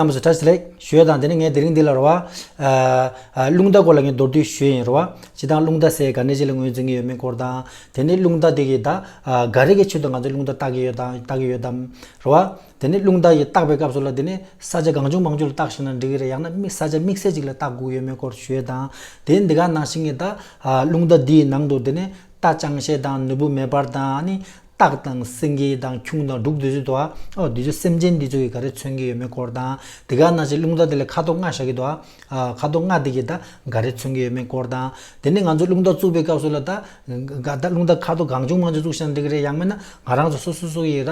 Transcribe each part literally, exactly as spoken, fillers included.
རྣམ་པ་ཚོ་བཀྲ་ཤིས་བདེ་ལེགས་ཞུ་ཡ་དང་། དེ་ནས་ངས་དེ་རིང་འདི་ལ་རེད་བ། ཨ་ཨ་རླུང་རྟ་སྐོར་ལ་ངས་མདོར་བསྡུས་ཞུ་ཡ་ཡིན་རེད་བ། སྤྱིར་བཏང་རླུང་རྟ་ཟེར་ག་འདྲ་ཅིག་ལ་ངོས་འཛིན་གྱི་ཡོད་མེད་སྐོར་དང་། དེ་ནས་རླུང་རྟ་དེ་གི་ད་ཨ་ག་རེ་གི་ཆེད་དུ་ང་ཚོ་རླུང་རྟ་བཏགས་ཀྱི་ཡོད་དང་བཏགས་ཀྱི་ཡོད་དམ་རེད་བ། དེ་ནས་རླུང་རྟ་ཡི་བཏགས་པའི་སྐབས་སུ་ལ་དེ་ནས་ས་ཆ་གང་བྱུང་མང་བྱུང་ལ་བཏགས་ཤིང་ན་འགྲིག་གི་རེད། ཡང་ན་དམིགས་ས་ཆ་དམིགས་བསལ་ཅིག་ལ་བཏགས་དགོས་ཡོད་མེད་སྐོར་ཞུ་ཡ་དང་། དེ་ནས་འདི་ག་ནང་བཞིན་གྱི་ད་ཨ་རླུང་རྟ་འདིའི་ནང་དུ་དེ་ནས་རྟ་ཅང་ཤེས་དང་ནོར་བུ་མེ་འབར་དང་ཨ་ནི། སྟག་དང་སེང་གེ་དང་ཁྱུང་དང་འབྲུག་འདི་ཚོ་དང་། ཨོ་འདི་ཚོ་སེམས་ཅན་འདི་ཚོ་གིས་ག་རེ་མཚོན་གྱི་ཡོད་མེད་སྐོར་དང་། དེ་ག་ནང་བཞིན་རླུང་རྟ་དེ་ལ་ཁ་དོག་ལྔ་བཞག་གི་འདུག་ཨ། ཁ་དོག་ལྔ་དེ་གིས་ད་ག་རེ་མཚོན་གྱི་ཡོད་མེད་སྐོར་དང་། དེ་ནས་ང་ཚོ་རླུང་རྟ་བཙུགས་པའི་སྐབས་སུ་ལ་ད་ག་ད་རླུང་རྟ་ཁ་དོག་གང་བྱུང་མང་བྱུང་བཙུགས་ཤིང་འགྲིག་གི་རེད། ཡང་མིན་ན་ང་རང་ཚོ་སོ་སོ་སོ་ཡི་ར་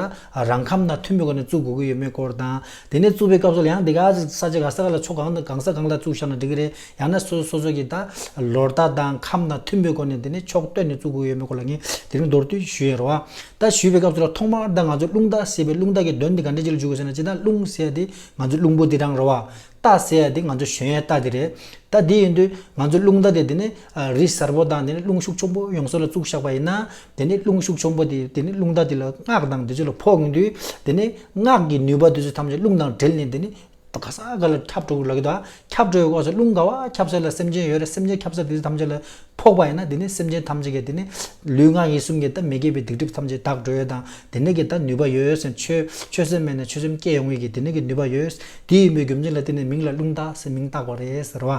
རང་ཁམས་དང་མཐུན་པའི་སྒོ་ནས་བཙུགས་དགོས་ཀྱི་ཡོད་མེད་སྐོར་དང་། དེ་ནས་བཙུགས་པའི་སྐབས་སུ་ལ་ཡང་དེ་ག་ས་ཆ་ག་ས་ག་ལ་ཕྱོགས་གང་དང་གང་ས་གང་ལ་བཙུགས་ཤིང་འགྲིག་གི་རེད། ཡང་ན་སོ་སོ་སོ་སོ་གི་ད་ལོ་རྟགས་དང་ཁམས་དང་མཐུན་པའི་སྒོ་ནས་དེ་ནས་ཕྱོགས་བསྟན་ནས་བཙུགས་དགོས་ཡོད་མེད་སྐོར་ལ་ངས་དེ་རིང་མདོར་བསྡུས་ཞུ་ཡ་རེད་བ། ད་ཞུས་པའི་སྐབས་སུ་ལ་ཐོག་མར་ད་ང་ཚོ་རླུང་རྟ་ཟེར་བའི་རླུང་རྟ་གི་དོན་དེ་ག་འདྲ་ཅིག་ལ་འཇུག་དགོས་ཟེར་ན། ཅི་ད་རླུང་ཟེར་ཡ་དེ་ང་ཚོ་རླུང་བུ་དེ་རང་རེད་བ། རྟ་ཟེར་ཡ་དེ་ང་ཚོ་ཞོན་ཡའི་རྟ་དེ་རེད། ད་དེ་ཡིན་དུས་ང་ཚོ་རླུང་རྟ་དེ་དེ་ནས་རི་གཟར་པོ་དང་དེ་ནས་རླུང་ཤུགས་ཆེན་པོ་ཡོང་ས་ལ་བཙུགས་བཞག་པ་ཡིན་ན། དེ་ནས་རླུང་ཤུགས་ཆེན་པོ་དེ་དེ་ནས་རླུང་རྟ་དེ་ལ་སྔགས་དང་དེ་ཚོ་ལ་ཕོག་ཡོང་དུས། དེ་ནས་སྔགས་ཀྱི་ནུས་པ་དེ་ཚོ་ཐམས་ཅད་རླུང་དང་འབྲེལ་ནས་དེ་ནས། ག་ས་ག་ལ་ཁྱབ་འགྲོ་གི་ལབ་ཀྱི་འདུག་ཁྱབ་འགྲོ་ཡོད་སྐོར་སོགས། རླུང་ག་བ་ཁྱབ་ས་ལ་སེམས་ཅན་ཡོད་རེད། སེམས་ཅན་ཁྱབ་ས་དེ་ཚོ་ཐམས་ཅད་ལ་ཕོག་པ་ཡིན་ན། དེ་ནས་སེམས་ཅན་ཐམས་ཅད་ཀྱི་དེ་ནས་ལུས་ངག་ཡིད་གསུམ་གྱི་ད་མི་དགེ་བའི་སྡིག་སྒྲིབ་ཐམས་ཅད་དག་འགྲོ་ཡོད་དང་། དེ་ནས་ཀྱི་ད་ནུས་པ་ཡོད་ཡོད་ཟེར། ཆོས་ཆོས་སེམས་མེད་ན་ཆོས་སེམས་སྐྱེ་ཡོང་ཡོད་ཀྱི་དེ་ནས་ཀྱི་ནུས་པ་ཡོད་ཡོད། དེ་ཡིན་པའི་རྒྱུ་མཚན་ལ་བརྟེན་ནས་མིང་ལ་རླུང་རྟ་ཟེར་མིང་བཏགས་པ་རེད་ཟེར་བ།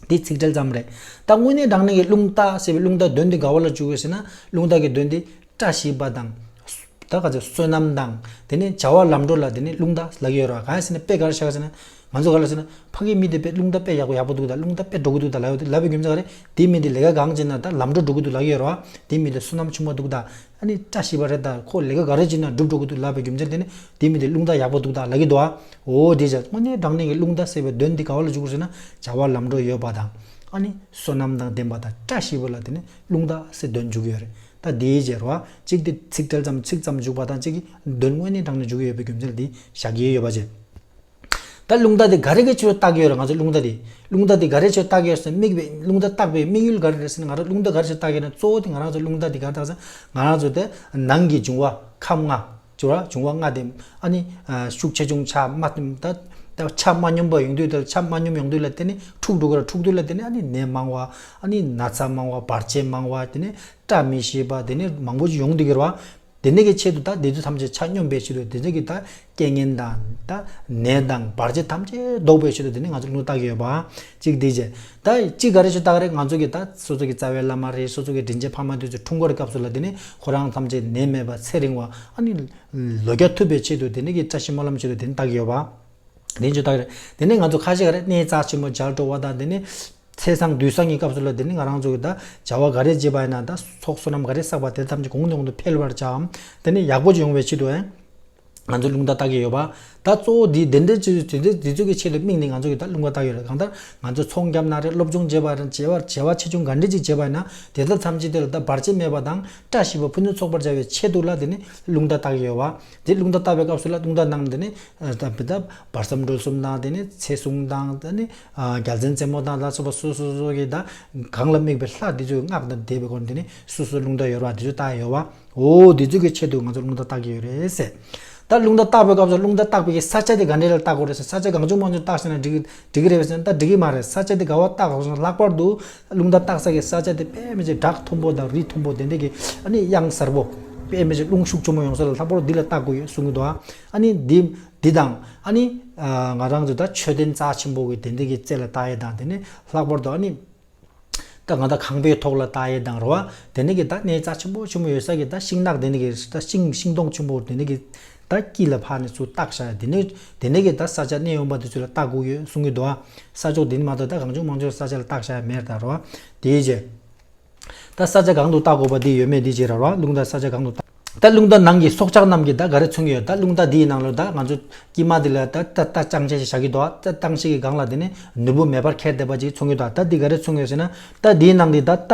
དེ་ཚིག་འགྲེལ་ཙམ་རེད། ད་དངོས་གནས་དྲང་གནས་ཀྱི་རླུང་རྟ་ཟེར་བའི་རླུང་རྟ་དོན་དེ་ག་བ་ལ་འཇུག་ཡོད་ཟེར་ན། རླུང་རྟ་གི་དོན་དེ་བཀྲ་ཤིས་པ་དང་། ད་ག་ཚོད་བསོད་ནམས་དང་། དེ་ནས་བྱ་བ་ལམ་འགྲོ་ལ་དེ་ནས་རླུང་རྟ་ལབ་ཀྱི་ཡོད་རེད་བ། གང་ཡིན་ཟེར་ན་དཔེ་ག་རེ་བཞག་ཟེར་ན། ང་ཚོ་ག་ལ་ཟེར་ན། ཕ་གིའི་མི་དེ་དཔེ་རླུང་རྟ་དཔེ་ཡག་པོ་ཡག་པོ་འདུག་ད་རླུང་རྟ་དཔེ་འགྲོ་གི་འདུག་ད་ལབ་ཡོད་དེ། ལབ་པའི་རྒྱུ་མཚན་ག་རེ། དེའི་མི་དེ་ལས་ཀ་གང་བྱེད་ན་ད་ལམ་འགྲོ་འགྲོ་གི་འདུག་ལབ་ཀྱི་ཡོད་རེད་བ། དེའི་མི་དེ་བསོད་ནམས་ཆེན་པོ་འདུག་ད། ཨ་ནི་བཀྲ་ཤིས་པ་རེད། ད་ཁོ་ལས་ཀ་ག་རེ་བྱེད་ན་འགྲུབ་འགྲོ་གི་འདུག་ལབ་པའི་རྒྱུ་མཚན་དེ་ནི། དེའི་མི་དེ་རླུང་རྟ་ཡག་པོ་འདུག་ད་ལབ་ཀྱི་འདུག་ཨ། འོ་དེ་བྱས་དངོས་གནས་དྲང་གནས་ཀྱི་རླུང་རྟ་ཟེར་བའི་དོན་དེ་ག་བ་ལ་འཇུག་དགོས་ཟེར་ན། བྱ་བ་ལམ་འགྲོ་ཡོད་པ་དང་། ཨ་ནི་བསོད་ནམས་དང་ལྡན་པ་དང་བཀྲ་ཤིས་པ་ལ་དེ་ནི་རླུང་རྟ་ཟེར་དོན་འཇུག་གི་ཡོད་རེད། ད་དེའི་རྗེས་རོ། གཅིག་དེ་ཚིག་འགྲེལ་ཙམ་ཚིག་ཙམ་འཇུག་པ་དང་གཅིག་གི་དོན་དངོས་གནས་དྲང་གནས་འཇུག་གི་ཡོད་པའི་རྒྱུ་མཚན་ལ་དེ་བཞག་གི་ཡོད་པ་བྱས། ད་རླུང་རྟ་དེ་ག་རེ་གི་ཆེད་དུ་བཏགས་ཀྱི་ཡོད་རེད། ང་ཚོ་རླུང་རྟ་དེ། རླུང་རྟ་དེ་ག་རེ་ཆེད་དུ་བཏགས་ཀྱི་ཡོད་ཟེར་ན། དམིགས་པའི་རླུང་རྟ་བཏགས་པའི་དམིགས་ཡུལ་ག་རེ་རེད་ཟེར་ན། ང་རང་རླུང་རྟ་ག་རེ་ཆེད་དུ་བཏགས་ཀྱི་ཡོད་ན། གཙོ་བོ་དེ་ང་རང་ཚོ་རླུང་རྟ་དེ་ག་རེ་བཏགས་ཟེར་ན། ང་རང་ཚོ་དེ་ནང་གི་འབྱུང་བ་ཁམས་ལྔ། འབྱུང་བ་འབྱུང་བ་ལྔ་དེ། ཨ་ནི་ཤུགས་ཆེ་ཆུང་ཆགས་མ་ད་ད་ཆ་མ་སྙོམས་པ་ཡོང་དུས། ད་ཆ་མ་སྙོམས་ཡོང་དུས་ལ་དེ་ནི་འཁྲུག་འགྲོ་གི་རེད། འཁྲུག་དུས་ལ་དེ་ནི་ཨ་ནི་ནད་མང་བ། ཨ་ནི་ན་ཚ་མང་བ། བར་ཆད་མང་བ། དེ་ནི་བཀྲ་མི་ཤིས་པ། དེ་ནི་མང་པོ་ཞིག་ཡོང་བསྡད་ཀྱི་རེད་བ། དེ་ནས་ཀྱི་ཆེད་དུ་ད་དེ་ཚོ་ཐམས་ཅད་ཆ་སྙོམས་པའི་ཆེད་དུ། དེ་ཚོ་གི་ད་རྐྱེན་ངན་དང་ད་ནད་དང་བར་ཆད་ཐམས་ཅད་ཟློག་པའི་ཆེད་དུ་དེ་ནས་ང་ཚོ་རླུང་རྟ་བཏགས་ཀྱི་ཡོད་པ། གཅིག་དེ་བྱས། ད་གཅིག་ག་རེ་ཆེད་བཏགས་རེད། ང་ཚོ་གི་ད་སོ་སོ་གི་རྩ་བའི་བླ་མ་རེད། སོ་སོ་གི་དྲིན་ཅན་ཕ་མ་དེ་ཚོ་འཁྲུངས་སྐར་གྱི་སྐབས་སུ་ལ་དེ་ནས་ཁོ་རང་ཐམས་ཅད་ནད་མེད་པ་ཚེ་རིང་བ། ཨ་ནི་ལོ་བརྒྱ་ཐུབ་པའི་ཆེད་དུ། དེ་ནས་ཀྱི་བཀྲ་ཤིས་སྨོན་ལམ་ཆེད་དུ་དེ་ནས་བཏགས་ཀྱི་ཡོད་པ། དེ་ནས་ཆེད་བཏགས་རེད། དེ་ནས་ང་ཚོ་ཁ་ཤས་ག་རེ་གནས་རྩ་ཆེན་མོ་མཇལ་འགྲོ་བ་དང་། དེ་ནས་ཚེས་བཟང་དུས་བཟང་གི་སྐབས་སུ་ལ་དེ་ནི་ང་རང་ཚོ་གི་ད་བྱ་བ་ག་རེ་བྱེད་པ་ཡིན་ན། ད་ཚོགས་བསོད་ནམས་ག་རེ་བསགས་པ་དེ་ཐམས་ཅད་གོང་ནས་གོང་དུ་འཕེལ་བར་བྱའམ། དེ་ནི་ཡག་པོ་ཅིག་ཡོང་བའི་ཆེད་དུ་ཡང་ང་ཚོ་རླུང་རྟ་བཏགས་ཀྱི་ཡོད་པ། ད་གཙོ་བོ་འདི་དེ་འདྲའི་ཆེད་དུ་དེ་འདྲའི་འདི་ཚོ་གི་ཆེད་དུ་དམིགས་ནས་ང་ཚོ་གི་ད་རླུང་རྟ་བཏགས་ཡོད་རེད། གང་ལྟར་ང་ཚོ་ཚོང་རྒྱབ་ན་རེད། སློབ་སྦྱོང་བྱེད་པ་རེད། བྱེད་པ་བྱེད་པ་ཆེ་ཆུང་ག་འདྲ་ཅིག་བྱེད་པ་ཡིན་ན། དེ་དག་ཐམས་ཅད་དེ་ལ་ད་བར་ཆད་མེད་པ་དང་བཀྲ་ཤིས་པ་ཕུན་སུམ་ཚོགས་པར་བྱ་བའི་ཆེད་དུ་ལ་དེ་ནི་རླུང་རྟ་བཏགས་ཀྱི་ཡོད་པ། དེ་རླུང་རྟ་བཏགས་པའི་སྐབས་སུ་ལ་རླུང་རྟ་ནང་དེ་ནི་ད་བར་མཚམས་སྒྲོལ་གསུམ་དང་། དེ་ནི་ཚེ་བཟང་དང་། དེ་ནི་ཨ་རྒྱལ་མཚན་རྩེ་མོ་དང་ལ་སོགས་པ་སོ་སོ་སོ་གི་ད་གང་ལ་དམིགས་པའི་ལྷ་འདི་ཚོའི་སྔགས་དང་བཟླས་པའི་སྒོ་ནས་དེ་ནི་སོ་སོའི་རླུང་རྟ་ཡོད་ར་འདི་ཚོ་བཏགས་ཡོད་པ། འོ་འདི་ཚོ་གི་ཆེད་དུ་ང་ཚོ་རླུང་རྟ་བཏགས་ཀྱི་ཡོད་རེད་ཟེར། ད་རླུང་རྟ་བཏགས་པའི་སྐབས་སུ་རླུང་རྟ་བཏགས་པའི་གི་ས་ཆ་དེ་ག་འདྲ་ལ་བཏགས་དགོས་རེད་ཟེར། ས་ཆ་གང་བྱུང་མང་བྱུང་བཏགས་ཤེ་ན་འགྲིག་གི་འགྲིག་གི་རེད་ཟེར་ན། ད་འགྲིག་གི་མ་རེད། ས་ཆ་དེ་ག་བ་བཏགས་དགོས་ཟེར་ན། ལྷག་པར་དུ་རླུང་རྟ་བཏགས་ས་གི་ས་ཆ་དེ་དཔེ་མི་སྲིད་བྲག་མཐོན་པོ་དང་རི་མཐོན་པོ་དེ་འདྲ་གི། ཨ་ནི་གཡང་གཟར་པོ། དཔེ་མི་སྲིད་རླུང་ཤུགས་ཆེན་པོ་ཡོང་ས་ལ་ལྷག་པར་དུ་འདི་ལ་བཏགས་དགོས་ཡོད་གསུང་གི་འདུག་ཨ། ཨ་ནི་འདི་འདི་དང་། ཨ་ནི་ཨ་ང་རང་ཚོ་ད་མཆོད་རྟེན་རྩ་ཆེན་པོ་གི་དེ་འདྲ་གི་རྩེ་ལ་བཏགས་ཡས་དང་། དེ་ནས་ལྷག་པར་དུ་ཨ་ནི་ད་ང་ད་ཁང་པའི་ཐོག་ལ་བཏགས་ཡས་དང་རེད་བ། དེ་ནས་གི་ད་གནས་རྩ་ཆེན་པོ་ཆེན་པོ་ཡོད་ས་གི་ད་ཤིང་ནགས་དེ་འདྲ་གི་ད་ཤིང་ཤིང་སྡོང་ཆེན་པོ་དེ་འདྲ་གི་ད་དཀྱིལ་ལ་ཕར་ནས་ཚུར་བཏགས་བཞག་ཡས། དེ་ནས་དེ་ནས་གི་ད་ས་ཆ་གནས་དབེན་པ་དེ་ཚོ་ལ་བཏགས་དགོས་ཡོད་གསུང་གི་འདུག་ཨ། ས་ཕྱོགས་དེ་ནས་མ་གཏོགས་ད་གང་བྱུང་མང་བྱུང་ས་ཆ་ལ་བཏགས་བཞག་ཡས་མེད་ད་རེད་བ། དེའི་རྗེས། ད་ས་ཆ་གང་དུ་བཏགས་དགོས་པ་འདི་ཡོད་མེད་འདི་བྱེད་ར་ར། རླུང་རྟ་ས་ཆ་གང་དུ་བཏགས། ད་རླུང་རྟ་ནང་གི་སྲོག་ཆགས་རྣམས་ཀྱིས་ད་ག་རེ་མཚོན་གྱི་ཡོད། ད་རླུང་རྟ་འདིའི་ནང་ལ་ད་ང་ཚོ་དཀྱིལ་མ་འདི་ལ་ད་ད་རྟ་ཅང་ཤེས་ཤིག་བཞག་གི་འདུག་ད་ཅང་ཤེས་ཀྱི་སྒང་ལ་དེ་ནས་ནོར་བུ་མེ་འབར་ཁྱེར་བསྡད་པ་ཅིག་མཚོན་གྱི་འདུག་ད་འདི་ག་རེ་མཚོན་གྱི་ཡོད་ཟེར་ན། ད་འདིའི་ནང་འདི་ད་རྟ་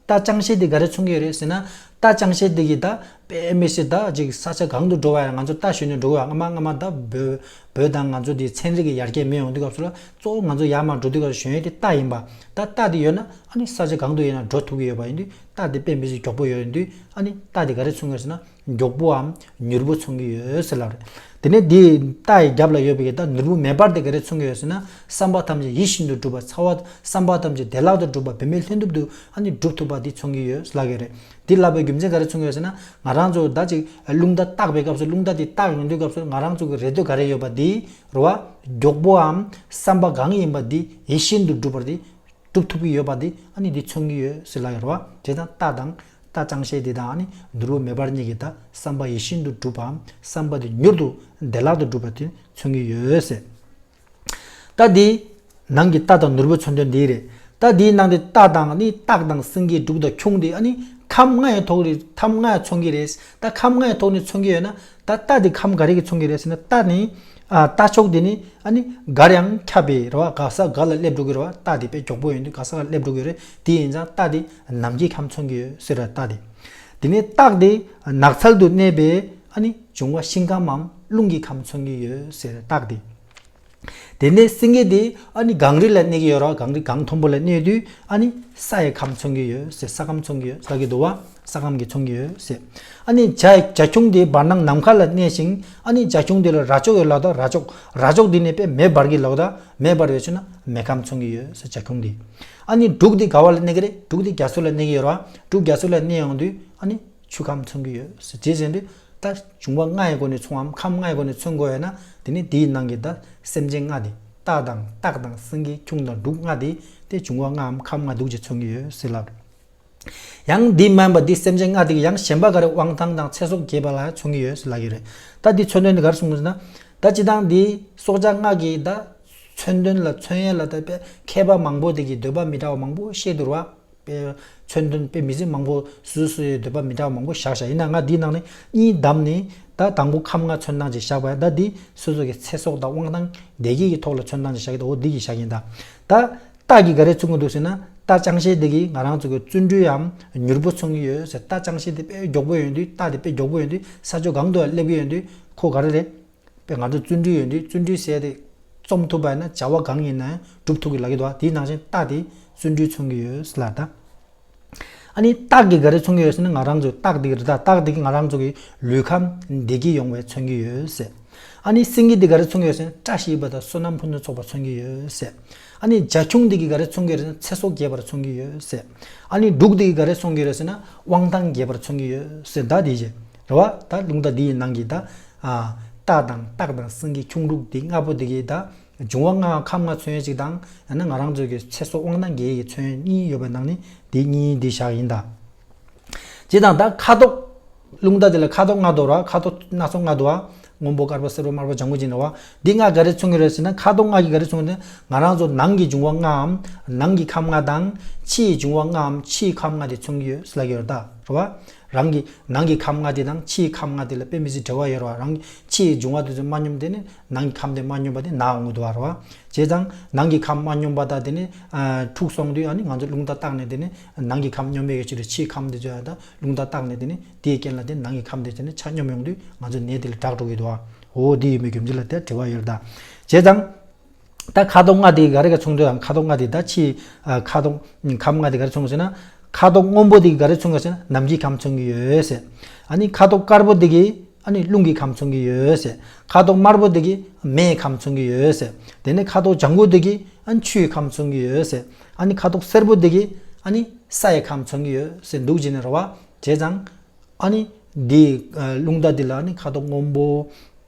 རྟ་ཅང་ཤེས་འདི་ག་རེ་མཚོན་གྱི་ཡོད་རེད་ཟེར་ན། རྟ་ཅང་ཤེས་འདི་གིས་ད་ དཔེ་མི་སྲིད་ད་ཅིག་ས་ཆ་གང་དུ་འགྲོ་བ་ཡང་ང་ཚོ་རྟ་ཞོན་ནས་འགྲོ་བ། སྔ་མ་སྔ་མ་ད་བོད་བོད་དང་ང་ཚོ་དེ་ཚན་རིག་གི་ཡར་རྒྱས་མེད་ཡོང་དུས་སྐབས་སུ་ལ་གཙོ་བོ་ང་ཚོ་ཡར་མར་འགྲོ་དུས་སྐབས་སུ་ཞོན་ཡས་དེ་རྟ་ཡིན་པ། ད་རྟ་དེ་ཡོད་ན་ཨ་ནི་ས་ཆ་གང་དུ་ཡིན་ན་འགྲོ་ཐུབ་ཀྱི་ཡོད་པ་ཡིན་དུས། རྟ་དེ་དཔེ་མི་སྲིད་མགྱོགས་པོ་ཡོད་ཡིན་དུས། ཨ་ནི་རྟ་དེ་ག་རེ་མཚོན་གྱི་ཡོད་ཟེར་ན། མགྱོགས་པོའམ་མྱུར་པོ་མཚོན་གྱི་ཡོད་ཟེར་ལབ་རེད། དེ་ནས་འདི་རྟ་ཡི་རྒྱབ་ལ་ཡོད་པའི་གི་ད་ནོར་བུ་མེ་འབར་དེ་ག་རེ་མཚོན་གྱི་ཡོད་ཟེར་ན། བསམ་པ་ཐམས་ཅད་ཡིད་བཞིན་དུ་འགྲུབ་པ། ཚ་བ་བསམ་པ་ཐམས་ཅད་བདེ་བླག་ཏུ་འགྲུབ་པ། འབད་མེད་ལྷུན་གྲུབ་ཏུ་ཨ་ནི་འགྲུབ་ཐུབ་པ་འདི་མཚོན་གྱི་ཡོད་ལབ་ཀྱི་རེད། འདི་ལབ་པའི་རྒྱུ་མཚན་ག་རེ་མཚོན་གྱི་ཡོད་ཟེར་ན། ང་རང་ཚོ་ད་ཅིག་རླུང་རྟ་བཏགས་པའི་སྐབས་སུ། རླུང་རྟ་དེ་བཏགས་ཡོང་དུས་སྐབས་སུ་ང་རང་ཚོ་གི་རེ་འདོད་ག་རེ་ཡོད་པ་འདི་རེད་བ། མགྱོགས་པོའམ་བསམ་པ་གང་ཡིན་པ་འདི་ཡིད་བཞིན་དུ་འགྲུབ་པར་འདི། སྒྲུབ་ཐུབ་ཀྱི་ཡོད་པ་འདི་ཨ་ནི་འདི་མཚོན་གྱི་ཡོད་ཟེར་ལབ་ཡོད་རེད་བ། དེ་དང་རྟ་དང་རྟ་ཅང་ཤེས་འདི་དང་ཨ་ནི་ནོར་བུ་མེ་འབར་གཉིས་ཀྱི་ད་བསམ་པ་ཡིད་བཞིན་དུ་འགྲུབ་པའམ་བསམ་པ་འདི་མྱུར་དུ་བདེ་བླག་ཏུ་འགྲུབ་པ་དེ་མཚོན་གྱི་ཡོད་ཟེར། ད་འདི་ནང་གི་རྟ་དང་ནོར་བུ་མཚོན་དོན་འདི་རེད། ད་འདིའི་ནང་དེ་རྟ་དང་ཨ་ནི་སྟག་དང་སེང་གེ་འབྲུག་དང་ཁྱུང་དེ་ཨ་ནི་ཁམས་ལྔ་ཡི་ཐོག་རེད། ཁམས་ལྔ་མཚོན་གྱི་རེད། ད་ཁམས་ལྔ་ཡི་ཐོག་ནས་མཚོན་གྱི་ཡོད་ན། ད་རྟ་དེ་ཁམས་ག་རེ་གི་མཚོན་གྱི་རེད་ཟེར་ན། རྟ་ནི་ཨ་རྟ་མཆོག་དེ་ནི་ཨ་ནི་གར་ཡང་ཁྱབ་པའི་རེད་བ། ག་ས་ག་ལ་སླེབས་འགྲོ་གི་རེད་བ། རྟ་དེ་དཔེ་མགྱོགས་པོ་ཡོང་དུས་ག་ས་ག་སླེབས་འགྲོ་གི་རེད། དེ་ཡིན་ཙང་རྟ་དེ་ནམ་མཁའི་ཁམས་མཚོན་གྱི་ཡོད་ཟེར་ར། རྟ་དེ། དེ་ནས་སྟག་དེ་ནགས་ཚལ་དུ་གནས་པའི་ཨ་ནི་འབྱུང་བ་ཤིང་སྐམ་མམ་རླུང་གི་ཁམས་མཚོན་གྱི་ཡོད་ཟེར་རྟགས་དེ། དེ་ནས་སེང་གེ་དེ་ཨ་ནི་གངས་རི་ལ་གནས་ཀྱི་ཡོད་ར། གངས་རི་གངས་མཐོན་པོ་ལ་གནས་དུས་ཨ་ནི་ས་ཡི་ཁམས་མཚོན་གྱི་ཡོད་ཟེར། ས་ཁམས་མཚོན་གྱི་ཡོད་ཟེར་གྱི་འདུག་བ། ས་ཁམས་ཀྱི་མཚོན་གྱི་ཡོད་ཟེར། ཨ་ནི་བྱ་བྱ་ཁྱུང་དེ་བར་སྣང་ནམ་མཁའ་ལ་གནས་ཤིང་། ཨ་ནི་བྱ་ཁྱུང་དེ་ལ་རྭ་ཅོ་ཡོད་ལབ་ད། རྭ་ཅོ་རྭ་ཅོ་དེ་ནི་དཔེ་མེ་འབར་གྱི་ལབ་ད། མེ་འབར་བའི་ཕྱིར་ན་མེ་ཁམས་མཚོན་གྱི་ཡོད་ཟེར་བྱ་ཁྱུང་དེ། ཨ་ནི་འབྲུག་དེ་ག་བ་ལ་གནས་ཀྱི་རེད། འབྲུག་དེ་རྒྱ་མཚོ་ལ་གནས་ཀྱི་ཡོད་ར། འབྲུག་རྒྱ་མཚོ་ལ་གནས་ཡོང་དུས་ཨ་ནི་ཆུ་ཁམས་མཚོན་གྱི་ཡོད་ཟེར། དེ་བཞིན་དུ་ད་འབྱུང་བ་ལྔ་ཡི་སྒོ་ནས་མཚོན་བའམ་ཁམས་ལྔ་ཡི་སྒོ་ནས་མཚོན་དགོས་ཡོད་ན། དེ་ནི་དེའི་ནང་གི་ད་སེམས་ཅན་ལྔ་དེ། རྟ་དང་སྟག་དང་སེང་གེ་ཁྱུང་དང་འབྲུག་ལྔ་དེ་དེ་འབྱུང་བ་ལྔའམ་ཁམས་ལྔ་འདུག་ཅེས་མཚོན་གྱི་ཡོད་ཟེར་ལབ། ཡང་འདི་མིན་པ་འདི་སེམས་ཅན་ལྔ་དེ་གི་ཡང་གཞན་པ་ག་རེ་དབང་ཐང་དང་ཚེ་སྲོག་རྒྱས་པ་ལ་མཚོན་གྱི་ཡོད་ཟེར་ལབ་ཀྱི་རེད། ད་འདི་མཚོན་དོན་འདི་ག་རེ་གསུངས་ཟེར་ན། ད་སྤྱིར་བཏང་འདི་སྲོག་ཆགས་ལྔ་གི་ད་མཚོན་དོན་ལ་མཚོན་ཡས་ལ་ད་དཔེ་མཁས་པ་མང་པོ་དེ་གི་འདོད་པ་མི་འདྲ་བ་མང་པོ་བཤད་འདུག་ར། དཔེ་མཚོན་དོན་དཔེ་མི་སྲིད་མང་པོ་སུ་སུ་ཡི་འདོད་པ་མི་འདྲ་བ་མང་པོ་བཞག་བཞག་ཡིན་ན་ང་འདིའི་ནང་ནས་གཉིས་བདམས་ནས། ད་དང་པོ་ཁམས་ལྔ་མཚོན་སྟངས་ཅིག་བཞག་པ་ཡ། ད་འདི་སོ་སོ་གི་ཚེ་སྲོག་དང་དབང་ཐང་བདེ་སྐྱིད་ཀྱི་ཐོག་ལ་མཚོན་སྟངས་ཅིག་བཞག་གི་འདུག་འོ་འདི་གི་བཞག་ཡིན་ད། ད་རྟ་གི་ག་རེ་མཚོན་གྱི་འདུག་ཟེར་ན། རྟ་ཅང་ཤེས་དེ་གིས་ང་རང་ཚོ་གི་བརྩོན་འགྲུས་ཡམ་མྱུར་པོ་མཚོན་གྱི་ཡོད་ཟེར། རྟ་ཅང་ཤེས་དེ་དཔེ་མགྱོགས་པོ་ཡོང་དུས། རྟ་དེ་དཔེ་མགྱོགས་པོ་ཡོང་དུས་ས་ཕྱོགས་གང་དུ་སླེབས་ཀྱི་ཡོང་དུས་ཁོ་ག་རེ་རེད། དཔེ་ང་ཚོ་བརྩོན་འགྲུས་ཡོད་དུས་བརྩོན་འགྲུས་ཟེར་དེ་རྩོམ་ཐུབ་པ་ཡིན་ན་བྱ་བ་གང་ཡིན་ན་ཡང་སྒྲུབ་ཐུབ་ཀྱི་ལབ་ཀྱི་འདུག་དེའི་ནང་བཞིན་རྟ་དེ་བརྩོན་འགྲུས་མཚོན་གྱི་ཡོད་ལ། ད་ཨ་ནི་སྟག་གིས་ག་རེ་མཚོན་གྱི་ཡོད་ཟེར་ན། ང་རང་ཚོའི་སྟག་དེ་གི་རེད། ད་སྟག་དེ་གིས་ང་རང་ཚོ་གི་ལུས་ཁམས་བདེ་སྐྱིད་ཡོང་བའི་མཚོན་གྱི་ཡོད་ཟེར། ཨ་ནི་སེང་གེ་དེ་ག་རེ་མཚོན་གྱི་ཡོད་ཟེར་ན། བཀྲ་ཤིས་པ་དང་བསོད་ནམས་ཕུན་སུམ་ཚོགས་པ་མཚོན་གྱི་ཡོད་ཟེར། ཨ་ནི་བྱ་ཁྱུང་དེ་གིས་ག་རེ་མཚོན་གྱི་ཡོད་ཟེར་ན། ཚེ་སྲོག་རྒྱས་པར་མཚོན་གྱི་ཡོད་ཟེར། ཨ་ནི་འབྲུག་དེ་གིས་ག་རེ་མཚོན་གྱི་ཡོད་ཟེར་ན། དབང་ཐང་རྒྱས་པར་མཚོན་གྱི་ཡོད་ཟེར། ད་དེ་བཞིན་རེད་བ། ད་རླུང་རྟ་འདི་ཡི་ནང་གི་ད་ཨ་རྟ་དང་སྟག་དང་སེང་གེ་ཁྱུང་འབྲུག་དེ་ལྔ་པོ་དེ་གི་ད་འབྱུང་བ་ལྔའམ་ཁམས་ལྔ་མཚོན་ཡས་གཅིག་དང་། ཡང་ན་ང་རང་ཚོ་གི་ཚེ་སྲོག་དབང་ཐང་རྒྱས་ཡས་ཀྱི་མཚོན་ཡས་གཉིས་ཡོད་པའི་ནང་ནས་དེ་གཉིས་འདི་བཞག་ཡིན་ད། སྤྱིར་བཏང་ད་ཁ་དོག་རླུང་རྟ་དེ་ལ་ཁ་དོག་ལྔ་འདུག་ར། ཁ་དོག་སྣ་ཚོགས་ལྔ་འདུག་བ། སྔོན་པོ་དཀར་པོ་སེར་པོ་དམར་པོ་ལྗང་གུ་ཅན་རེད་བ། འདི་ལྔ་ག་རེ་མཚོན་གྱི་རེད་ཟེར་ན། ཁ་དོག་ལྔ་གིས་ག་རེ་མཚོན་གྱི་རེད་ཟེར་ན། ང་རང་ཚོ་ནང་གི་འབྱུང་བ་ལྔའམ་ནང་གི་ཁམས་ལྔ་དང་ཕྱིའི་འབྱུང་བ་ལྔའམ་ཕྱིའི་ཁམས་ལྔ་དེ་མཚོན་གྱི་ཡོད་ཟེར་ལབ་ཀྱི་ཡོད་རེད་ད། རེད་བ། རང་གི་ནང་གི་ཁམས་ལྔ་དེ་དང་ཕྱིའི་ཁམས་ལྔ་དེ་ལ་དཔེ་མི་སྲིད་འབྲེལ་བ་ཡོད་རེད་བ། རང་གི་ཕྱིའི་འབྱུང་བ་དེ་ཚོ་མ་སྙོམས་དེ་ནི་ནང་གི་ཁམས་དེ་མ་སྙོམས་པ་དེ་ན་འོང་གི་འདུག་བ། རེད་བ། བྱས་ཙང་ནང་གི་ཁམས་མ་སྙོམས་པ་དང་དེ་ནི་ཨ་འཁྲུགས་སོང་དུས། ཨ་ནི་ང་ཚོ་རླུང་རྟ་བཏགས་ནས་དེ་ནི་ནང་གི་ཁམས་སྙོམས་པའི་ཕྱིར་ཕྱིའི་ཁམས་དེ་ཚོ་ཡང་ད་རླུང་རྟ་བཏགས་ནས་དེ་ནི་དེའི་རྐྱེན་ལ་དེ་ནང་གི་ཁམས་དེ་ཚོ་ནི་ཆ་སྙོམས་ཡོང་དུས་ང་ཚོ་ནད་དེ་ལ་དྲག་འགྲོ་གི་འདུག་བ། འོ་དེ་ཡིན་པའི་རྒྱུ་མཚན་ལ་དེ་འབྲེལ་བ་ཡོད་རེད་ད། བྱས་ཙང་ད་ཁ་དོག་ལྔ་དེ་ག་རེ་ག་མཚོན་འདུག་ཡང་ཁ་དོག་ལྔ་དེ་ད་ཕྱིའི་ཨ་ཁ་དོག་ཁམས་ལྔ་དེ་ག་རེ་མཚོན་ཟེར་ན། ཁ་དོག་སྔོན་པོ་དེ་ག་རེ་མཚོན་གྱི་ཟེར་ན། ནམ་མཁའི་ཁམས་མཚོན་གྱི་ཡོད་ཟེར། ཨ་ནི་ཁ་དོག་དཀར་པོ་དེ་གིས་ཨ་ནི་རླུང་གི་ཁམས་མཚོན་གྱི་ཡོད་ཟེར། ཁ་དོག་དམར་པོ་དེ་གིས་མེའི་ཁམས་མཚོན་གྱི་ཡོད་ཟེར། དེ་ནས་ཁ་དོག་ལྗང་གུ་དེ་གིས་ཨ་ནི་ཆུའི་ཁམས་མཚོན་གྱི་ཡོད་ཟེར། ཨ་ནི་ཁ་དོག་སེར་པོ་དེ་གིས་ཨ་ནི་ས་ཡི་ཁམས་མཚོན་གྱི་ཡོད་ཟེར་འདུག་བྱས་ནས་རེད་བ། བྱས་ཙང་ཨ་ནི་འདི་ཨ་རླུང་རྟ་འདི་ལ་ཨ་ནི་ཁ་དོག་སྔོན་པོ།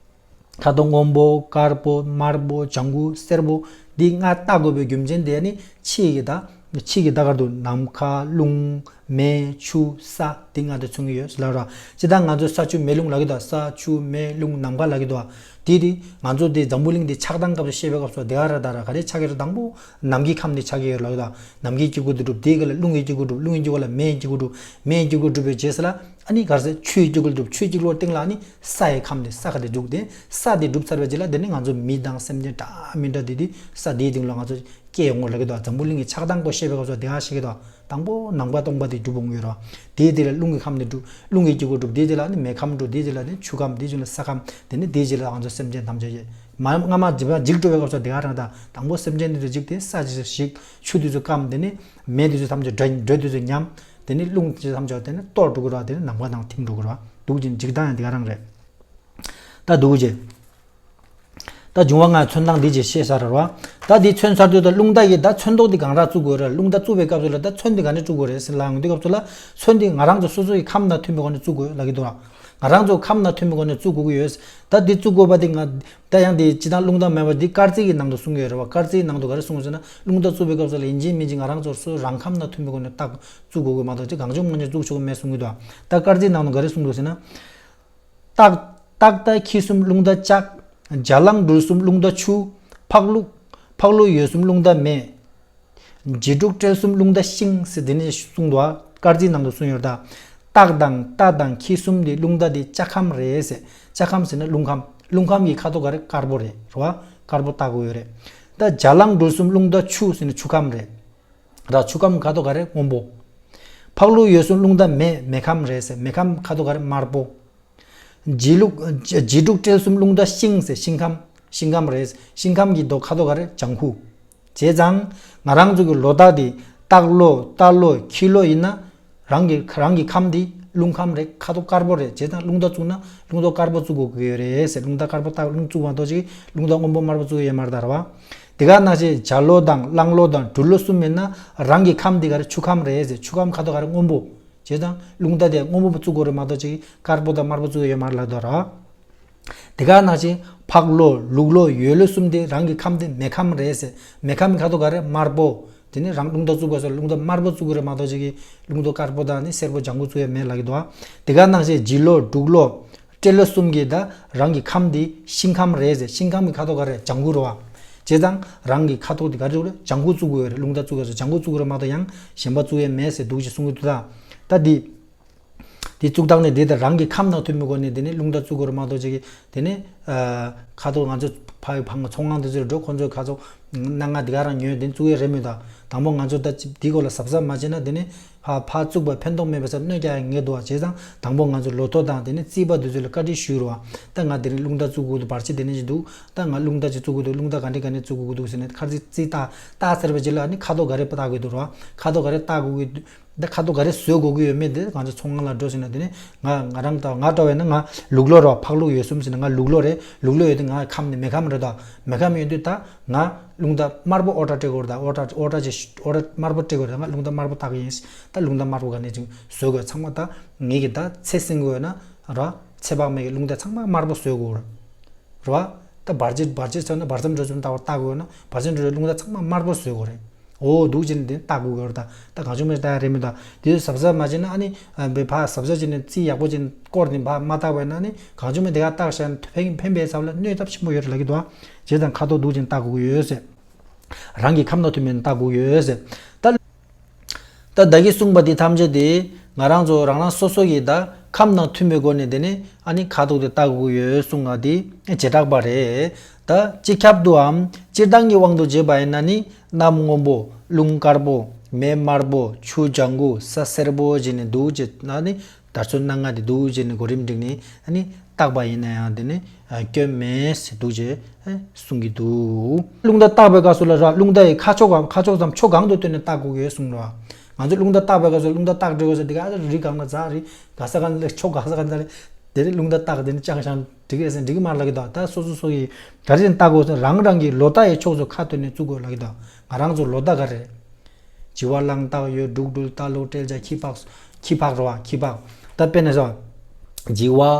ཁ་དོག་སྔོན་པོ། དཀར་པོ། དམར་པོ། ལྗང་གུ། སེར་པོ། འདི་ལྔ་བཏགས་དགོས་པའི་རྒྱུ་མཚན་དེ་ནི་ཕྱིའི་གི་ད་ཕྱིའི་གི་ད་གར་དུ་ནམ་མཁའ། རླུང་། མེ། ཆུ། ས། འདི་ལྔ་དེ་མཚོན་གྱི་ཡོད་ལབ་ར། སྤྱིར་བཏང་ང་ཚོ་ས་ཆུ་མེ་རླུང་ལབ་ཀྱི་འདུག་ས། ཆུ། མེ། རླུང་། ནམ་མཁའ་ལབ་ཀྱི་འདུག་དེ་དེ་ང་ཚོ་དེ་འཛམ་བུ་གླིང་འདི་ཆགས་སྟངས་སྐབས་སུ་བཤད་པའི་སྐབས་སུ་དེ་ག་ར་ད་ར་ག་རེ་ཆགས་ཀྱི་རེད། དང་པོ་ནམ་མཁའི་ཁམས་དེ་ཆགས་ཀྱི་ཡོད་ལབ་ཀྱི་འདུག་ནམ་མཁའི་སྐྱེ་རྒུ་དེ་གྲུབ། དེ་ག་ལ་རླུང་གི་སྐྱེ་རྒུ་གྲུབ། རླུང་གི་སྐྱེ་རྒུ་ལ་མེའི་སྐྱེ་རྒུ་གྲུབ། མེའི་སྐྱེ་རྒུ་གྲུབ་པའི་རྗེས་སུ་ལ་ཨ་ནི་ག་རེ་ཟེར། ཆུའི་སྐྱེ་རྒུ་གྲུབ། ཆུའི་སྐྱེ་རྒུ་སྟེང་ལ་ཨ་ནི་ས་ཡི་ཁམས་དེ་ས་ཁ་དེ་འཇུག་སྟེ། ས་དེ་གྲུབ་ཚར་བའི་རྗེས་ལ་དེ་ནི་ང་ཚོ་མི་དང་སེམས་ཅན་འདྲ་མི་འདྲ་དེ་དེ་ས་དེའི་སྟེང་ལ་ང་ཚོ་སྐྱེ་ཡོང་ངོ་ལབ་ཀྱི་འདུག་འཛམ་བུ་གླིང་གི་ཆགས་སྟངས་སྐོར་བཤད་པའི་སྐབས་སུ་དེ་ག་བཤད་ཀྱི་འདུག་དང་པོ་ནམ་མཁའ་སྟོང་པ་དེ་སྒྲུབ་འོང་གི་ཡོད་རེད་བ། དེའི་དེ་ལ་རླུང་གི་ཁམས་དེ་སྒྲུབ། རླུང་གི་དཀྱིལ་འཁོར་སྒྲུབ། དེའི་དེ་ལ་ནི་མེ་ཁམས་སྒྲུབ། དེའི་དེ་ལ་ནི་ཆུ་ཁམས། དེའི་རྗེས་ལ་ས་ཁམས། དེ་ནི་དེའི་རྗེས་ལ་ང་ཚོ་སེམས་ཅན་ཐམས་ཅད་ཀྱི་མ་སྔ་མ་འཇིག་པ་འཇིག་འགྲོ་བའི་སྐབས་སུ་དེ་ག་རང་དང་། དང་པོ་སེམས་ཅན་དེ་ཚོ་འཇིག་སྟེ་ས་དེ་ཚོ་ཞིག་ཆུ་དེ་ཚོ་སྐམ། དེ་ནི་མེ་དེ་ཚོ་ཐམས་ཅད་འགྲོ། འགྲོ་དེ་ཚོ་ཉམས། དེ་ནི་རླུང་དེ་ཚོ་ཐམས་ཅད་དེ་ནི་གཏོར་འགྲོ་གི་རེད་བ། དེ་ནི་ནམ་མཁའ་ནང་ཐིམ་འགྲོ་གི་རེད་བ། འདུག་ཅིང་འཇིག་སྟངས་ཡང་དེ་ག་རང་རེད། ད་འདུག་ཅེ། ད་འབྱུང་བ་ལྔའི་མཚོན་སྟངས་འདི་ཅེས་བཤད་ས་རེད་བ། ད་འདི་མཚོན་ཚར་དུས་ད་རླུང་རྟ་ཡི་ད་མཚོན་ཐོག་འདི་གང་རང་བཙུགས་དགོས་རེད། རླུང་རྟ་བཙུགས་པའི་སྐབས་སུ་ལ་ད་མཚོན་འདི་ག་ནས་བཙུགས་དགོས་རེད་ཟེར་ལབ་ཡོང་དུས་སྐབས་སུ་ལ། མཚོན་འདི་ང་རང་ཚོ་སོ་སོ་ཡི་ཁམས་དང་མཐུན་པའི་སྒོ་ནས་བཙུགས་དགོས་ལབ་ཀྱི་འདུག་ར། ང་རང་ཚོ་ཁམས་དང་མཐུན་པའི་སྒོ་ནས་བཙུགས་དགོས་ཀྱི་ཡོད། ད་འདི་བཙུགས་དགོས་པ་འདི་ང་ད་ཡང་འདི་སྤྱིར་བཏང་རླུང་རྟ་མེད་པ་འདི་སྐར་རྩིས་ཀྱི་ནང་དུ་གསུངས་ཡོད་རེད་བ། སྐར་རྩིས་ནང་དུ་ག་རེ་གསུངས་ཟེར་ན། རླུང་རྟ་བཙུགས་པའི་སྐབས་སུ་ལ་ཡིན་གཅིག་མིན་གཅིག་ང་རང་ཚོ་སོ་སོ་རང་ཁམས་དང་མཐུན་པའི་སྒོ་ནས་རྟ་བཙུགས་དགོས་ཀྱི་མ་གཏོགས་ཅིག་གང་བྱུང་མང་བྱུང་བཙུགས་ཆོག་གི་མེད་གསུང་གི་འདུག་ད་སྐར་རྩིས་ནང་དུ་ག་རེ་གསུངས་འདུག་ཟེར་ན། སྟག་སྟག་རྟ་ཁྱི་གསུམ་རླུང་རྟ་ལྕགས། རྒྱ་གླང་སྦྲུལ་གསུམ་རླུང་རྟ་ཆུ། ཕག་ལུག་ཕག་ལུག་ཡོས་གསུམ་རླུང་རྟ་མེ། བྱི་ཕྲུག་སྤྲེལ་གསུམ་རླུང་རྟ་ཤིང་ཟེར་དེ་ནས་གསུངས་འདུག་ཨ། སྐར་རྩིས་ནང་དུ་གསུངས་ཡོད་ད། སྟག་དང་རྟ་དང་ཁྱི་གསུམ་དེ་རླུང་རྟ་དེ་ལྕགས་ཁམས་རེད་ཟེར། ལྕགས་ཁམས་ཟེར་ན་རླུང་ཁམས། རླུང་ཁམས་ཀྱི་ཁ་དོག་ག་རེ། དཀར་པོ་རེད་རེད་བ། དཀར་པོ་བཏགས་དགོས་ཡོད་རེད། ད་རྒྱ་གླང་སྦྲུལ་གསུམ་རླུང་རྟ་ཆུ་ཟེར་ན་ཆུ་ཁམས་རེད། ར་ཆུ་ཁམས་ཁ་དོག་ག་རེ། སྔོན་པོ། ཕག་ལུག་ཡོས་གསུམ་རླུང་རྟ་མེ། མེ་ཁམས་རེད་ཟེར། མེ་ཁམས་ཁ་དོག་ག་རེ། དམར་པོ། བྱི་ལུག་བྱི་ཕྲུག་སྤྲེལ་གསུམ་རླུང་རྟ་ཤིང་ཟེར། ཤིང་ཁམས། ཤིང་ཁམས་རེད། ཤིང་ཁམས་ཀྱི་དོ་ཁ་དོག་ག་རེ། ལྗང་ཁུ། བྱས་ཙང་ང་རང་ཚོ་གི་ལོ་རྟགས་དེ་སྟག་ལོ། རྟ་ལོ། ཁྱི་ལོ་ཡིན་ན། རང་གི་རང་གི་ཁམས་དེ་རླུང་ཁམས་རེད། ཁ་དོག་དཀར་པོ་རེད། བྱས་ཙང་རླུང་རྟ་བཙུགས་ན་རླུང་རྟ་དཀར་པོ་བཙུགས་དགོས་ཀྱི་ཡོད་རེད་ཟེར། རླུང་རྟ་དཀར་པོ་བཏགས། རླུང་བཙུགས་མ་གཏོགས་ཅིག་རླུང་རྟ་སྔོན་པོ་དམར་པོ་བཙུགས་ཡོད་མ་རེད་ད་ར་བ། དེ་ག་ནང་བཞིན་བྱ་ལོ་དང་གླང་ལོ་དང་སྦྲུལ་ལོ་གསུམ་ཡིན་ན་རང་གི་ཁམས་དེ་ག་རེ། ཆུ་ཁམས་རེད་ཟེར། ཆུ་ཁམས་ཁ་དོག་ག་རེ། སྔོན་པོ། བྱས་ཙང་རླུང་རྟ་དེ་སྔོན་པོ་བཙུགས་དགོས་རེད་མ་གཏོགས་ཅིག་དཀར་པོ་དང་དམར་པོ་བཙུགས་ཡོད་མ་རེད་ལབ་འདུག་ར། དེ་ག་ནང་བཞིན་ཕག་ལོ། ལུག་ལོ། ཡོས་ལོ་གསུམ་དེ་རང་གི་ཁམས་དེ་མེ་ཁམས་རེད་ཟེར། མེ་ཁམས་ཁ་དོག་ག་རེ། དམར་པོ། དེ་ནི་རང་རླུང་རྟ་བཙུགས་པ་སོགས་རླུང་རྟ་དམར་པོ་བཙུགས་ཀྱི་རེད་མ་གཏོགས་ཅིག་གི་རླུང་རྟ་དཀར་པོ་དང་ནི་སེར་པོ་ལྗང་ཁུ་བཙུགས་ཡ་མེད་ལབ་ཀྱི་འདུག་ཨ། དེ་ག་ནང་བཞིན་བྱི་ལོ། འབྲུག་ལོ། སྤྲེལ་ལོ་གསུམ་གྱི་ད་རང་གི་ཁམས་དེ་ཤིང་ཁམས་རེད་ཟེར། ཤིང་ཁམས་ཀྱི་ཁ་དོག་ག་རེ། ལྗང་ཁུ་རེད་བ། བྱས་ཙང་རང་གི་ཁ་དོག་དེ་ག་རེ་རེད། ལྗང་ཁུ་བཙུགས་དགོས་རེད། རླུང་རྟ་བཙུགས་ཡ་སོགས་ལྗང་ཁུ་བཙུགས་ཀྱི་རེད་མ་གཏོགས་ཡང་གཞན་པ་བཙུགས་ཡ་མེད་ཟེར་འདུག་ཅེས་གསུང་གི་འདུག་ད། ད་འདི། དེ་བཙུགས་སྟངས་ནི་དེ་ལྟར་རང་གི་ཁམས་དང་མཐུན་པའི་སྒོ་ནས་དེ་ནི་རླུང་རྟ་བཙུགས་དགོས་རེད་མ་གཏོགས་ཅིག་གི་དེ་ནི། ཁ་དོག་ང་ཚོ་ཕ་ཡི་ཕ་མ་ཚོང་ཁང་དེ་ཚོར་འགྲོ། ཁོང་ཚོས་ཁ་དོག་སྣ་ལྔ་དེ་ག་རང་ཉོས་དེ་བཙུགས་ཡས་རེད་མོད་ད། དང་པོ་ང་ཚོ་ད་ཅི་འདི་སྐོར་ལ་གཟབ་གཟབ་མ་བྱས་ན་དེ་ནི་ཕ་ཕ་བཙུགས་པ་ཕན་ཐོགས་མེད་པ་ཟེར་གནོད་ཀྱང་ངེས་འདུག་བ། བྱས་ཙང་དང་པོ་ང་ཚོ་ལོ་ཐོ་དང་དེ་ནི་རྩིས་པ་དེ་ཚོ་ལ་བཀའ་འདྲི་ཞུས་རོགས། ད་ང་དེ་རིང་རླུང་རྟ་བཙུགས་དགོས་འདུག་བར་ཆད་དེ་ནི་ཅི་འདུག་ད་ང་རླུང་རྟ་ཅི་བཙུགས་དགོས་འདུག་རླུང་རྟ་ག་འདྲ་ག་འདྲ་བཙུགས་དགོས་འདུག་ཟེར་ནས་ཁ་རྩིས་རྩིས་བཏགས་བཏགས་ཚར་བའི་རྗེས་ལ་ནི་ཁ་དོག་ག་རེ་བཏགས་དགོས་འདུག་རོགས། ཁ་དོག་ག་རེ་བཏགས་དགོས་ཀྱི་འདུག་ད་ཁ་དོག་ག་རེ་བཟོ་དགོས་ཀྱི་ཡོད་མེད་དེ་ང་ཚོ་ཚོང་ཁང་ལ་འགྲོ་ཟིན་ན་དེ་ནས་ང་ང་རང་དང་ང་འདྲ་བས་ན་ང་ལུག་ལོ་རོ། ཕག་ལུག་ཡོད་གསུམ་ཟིན་ན་ང་ལུག་ལོ་རེད། ལུག་ལོ་ཡོད་དུས་ང་ཁམས་ནི་མེ་ཁམས་རེད་ད། མེ་ཁམས་ཡོད་དུས་ད་ང་རླུང་རྟ་དམར་པོ་ཨོ་ཏྲ་སྤྲད་དགོས་རེད་ད། ཨོ་ཏྲ་ཨོ་ཏྲ་ཅེས་ཨོ་ཏྲ་དམར་པོ་སྤྲད་དགོས་རེད་ད། ང་རླུང་རྟ་དམར་པོ་བཏགས་ཡིན། ད་རླུང་རྟ་དམར་པོ་ག་ནས་ཅིག་བཟོ་དགོས་ཚང་མ་ད་ངེད་ཀྱི་ད་ཚེ་སྲིང་དགོས་ན་ར་ཚེ་དཔག་མེད་ཀྱི་རླུང་རྟ་ཚང་མ་དམར་པོ་བཟོ་དགོས་རེད། རེད་བ། ད་བར་ཆད་བར་ཆད་ཚོ་ན་བར་མཚམས་འགྲོ་ཚུན་ལྟ་བར་བལྟ་དགོས་ན་བར་མཚམས་འགྲོ་ཚུན་རླུང་རྟ་ཚང་མ་དམར་པོ་བཟོས་དགོས་རེད། འོ་འདུག་ཅེས་ནས་དེ་བལྟ་དགོས་ཀྱི་རེད་ད། ད་གང་བྱུང་མེད་བལྟ་ཡ་རེད་མི་འདུག་དེ་ཚོ་གཟབ་གཟབ་མ་བྱས་ན་ཨ་ནི་ཨ་བེ་ཕ་གཟབ་གཟབ་བྱས་ནས་རྩིས་ཡག་པོ་བྱས་ནས་སྐོར་ནས་ཕ་མ་བལྟ་བས་ན་ཨ་ནི་གང་བྱུང་མེད་དེ་ག་བལྟ་བྱས་ན་ཕན་ཕན་པའི་ཚབ་ལ་གནོད་ཚབས་ཆེན་པོ་ཡོད་རེད་ལབ་ཀྱི་འདུག་བྱས་ཙང་ཁ་དོག་འདུག་ཅེས་ནས་བལྟ་དགོས་ཀྱི་ཡོད་ཟེར། རང་གི་ཁམས་དང་མཐུན་པའི་ནང་བལྟ་དགོས་ཀྱི་ཡོད་ཟེར། ད། ད་བདག་གིས་གསུངས་པ་འདི་ཐམས་ཅད་དེ་ང་རང་ཚོ་རང་རང་སོ་སོ་ཡི་ད་ཁམས་དང་མཐུན་པའི་སྒོ་ནས་དེ་ནི་ཨ་ནི་ཁ་དོག་དེ་བལྟ་དགོས་ཀྱི་ཡོད་གསུངས་པ་འདི་བྱེ་བྲག་པ་རེད། ད་སྤྱི་ཁྱབ་ཏུའམ་སྤྱིར་བཏང་གི་དབང་དུ་བྱས་པ་ཡིན་ན་ནི་གནམ་སྔོན་པོ། རླུང་དཀར་པོ། མེ་དམར་པོ། ཆུ་ལྗང་གུ། ས་སེར་པོ་བྱས་ནས་འདུག་ཅེས་ན་ནི། དར་ཚོན་སྣ་ལྔ་དེ་འདུག་ཅེས་ནས་གོ་རིམ་བསྒྲིགས་ནས་ཨ་ནི་བཏགས་པ་ཡིན་ན་ཡང་དེ་ནི་སྐྱོན་མེད་ཟེར་འདུག་ཅེས་གསུང་གི་འདུག་རླུང་རྟ་བཏགས་པའི་སྐབས་སུ་ལ་ར་རླུང་རྟ་ཡི་ཁ་ཕྱོགས་ཁ་ཕྱོགས་ཙམ་ཕྱོགས་གང་དུ་བཏོན་ནས་བཏགས་དགོས་ཀྱི་ཡོད་གསུངས་ར། ང་ཚོས་རླུང་རྟ་བཏགས་པའི་སྐབས་སུ་རླུང་རྟ་བཏགས་འགྲོ་དགོས་ཟེར་དེ་ག་རི་གང་ལ་འཛག་རི་ག་ས་གང་ལ་ཕྱོགས་ག་ས་གང་ལ་དེ་རིང་རླུང་རྟ་བཏགས་དེ་ནི་ཅང་ཤང་འགྲིག་གི་ཟེར་འགྲིག་གི་མ་ལབ་ཀྱི་འདུག་ད་སོ་སོ་སོ་ཡི་ག་རེ་བཏགས་དགོས་ཟེར་རང་རང་གི་ལོ་རྟགས་ཡི་ཕྱོགས་སུ་ཁ་བཏོན་ནས་བཙུགས་དགོས་ལབ་ཀྱི་འདུག་ང་རང་ཚོ་ལོ་རྟགས་ག་རེ། བྱི་བ་གླང་སྟག་ཡོས་འབྲུག་སྦྲུལ་རྟ་ལུག་སྤྲེལ་བྱ་ཁྱི་ཕག་ཁྱི་ཕག་རེད་བ། ཁྱི་ཕག་ད་དཔེར་ན་ཟེར་བ། བྱི་བ།